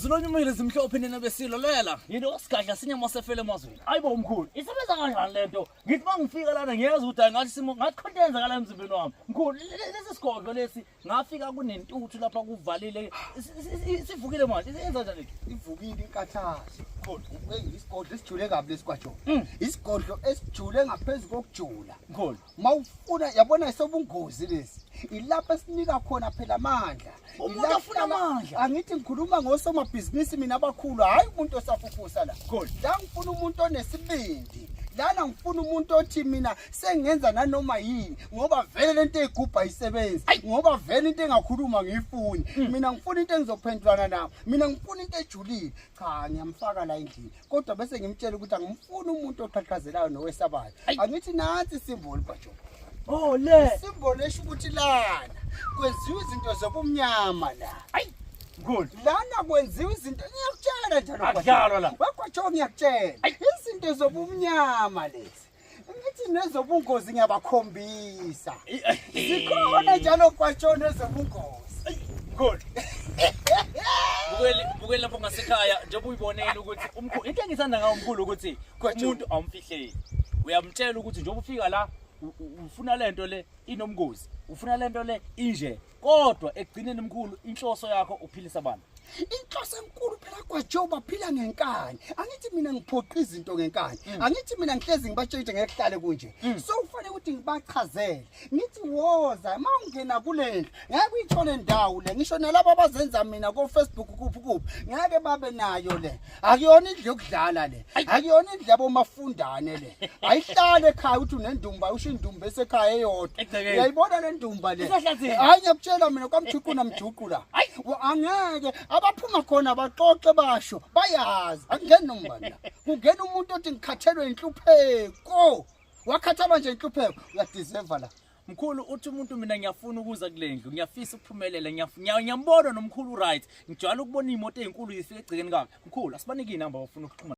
Zulonyumile zimhlophe nina besilo lela. Yini sigadla sinyama sefele emazweni. Ayibo mkhulu, isebenza kanjani lento? Ngithi mangifika lana ngiyezwa ukuthi ngathi simo ngathi khona yenzakala emzimbeni wami. Mkhulu, lesi sigodlo lesi ngafika kunentuthu lapha kuvalile. Sivukile manje. Yenza njani? Ivukile inkathazo. Mkhulu, isigodlo esijule kabi lesikwajo. Isigodlo esijule ngaphezulu kokujula. Mkhulu. Mawufuna yabona isobungozi lesi. Ilapho esinika khona phela amandla. Umuntu Ila afuna kuhlala- amandla. Angithi ngikhuluma ngosomabhizinisi mina abakhulu, hayi umuntu osafufusa la. Khona. La ngifuna umuntu onesibindi. Lana ngifuna umuntu othi mina sengenza nanoma yini ngoba vele lento eyigubha ayisebenzi. Ngoba vele into engakhuluma ngiyifuni. Mina ngifuna into engizophendulana nayo. Mina ngifuna into ejulile. Cha ngiyamfaka la endlini. Kodwa bese ngimtshela ukuthi angimfuni umuntu oqhaqhazelayo nowesabayo. Angithi nansi isimboli Gwajo. Oh le. Isimboli esho ukuthi lana kwenziwa izinto zobumnyama la. Ayi. Mkhulu. Lana kwenziwa izinto ngiyakutshela njalo Gwajo. Akudlalwa la. Wegwajo ngiyakutshela. Izinto zobumnyama lezi. Ngithi nezobungozi ngiyabakhombisa. Zikhona njalo Gwajo nezobungozi. Mkhulu. Bukeli bukeli lapho ngasekhaya njengoba uyibonela ukuthi umkhulu into engithanda ngawo umkhulu ukuthi Gwajo. umuntu awumfihleli. Uyamtshela ukuthi njengoba ufika la ufuna lento le inomngozi, ufuna lento le inje. Kodwa ekugcineni mkhulu inhloso yakho uphilisa abantu. Inhloso enkulu phela Gwajo baphila ngenkani. Angithi mina ngiphoqa izinto ngenkani. Angithi mina ngihlezi ngibatshela ukuthi ngeke kuhlale kunje. So kufanele ukuthi ngibachazele. Ngithi woza uma ungena kule ndlu ngeke uyithole ndawo le ngisho nalabo abazenza mina ko Facebook kuphi kuphi ngeke babe nayo le. Akuyona indlu yokudlala le. Akuyona indlu yabomafundane le. Ayihlale ekhaya uthi unendumba usho indumba esekhaya eyodwa. Egcekeni. Uyayibona le ndumba le. Isehlathini. Hayi ngiyakutshela mina kwamjuqu namjuqu la. Angeke abaphuma khona baxoxe basho bayazi akungeni noma la. Kungena umuntu othi ngikhathelwe inhlupheko. Wakhathalwa nje inhlupheko uyadeserve la. Mkhulu uthi umuntu mina ngiyafuna ukuza kule ndlu ngiyafisa ukuphumelela ngiyambona nomkhulu right ngijwayele ukubona iy'moto ey'nkulu zifika egcekeni kakhe mkhulu asibanike iy'namba bafuna ukuxhumana.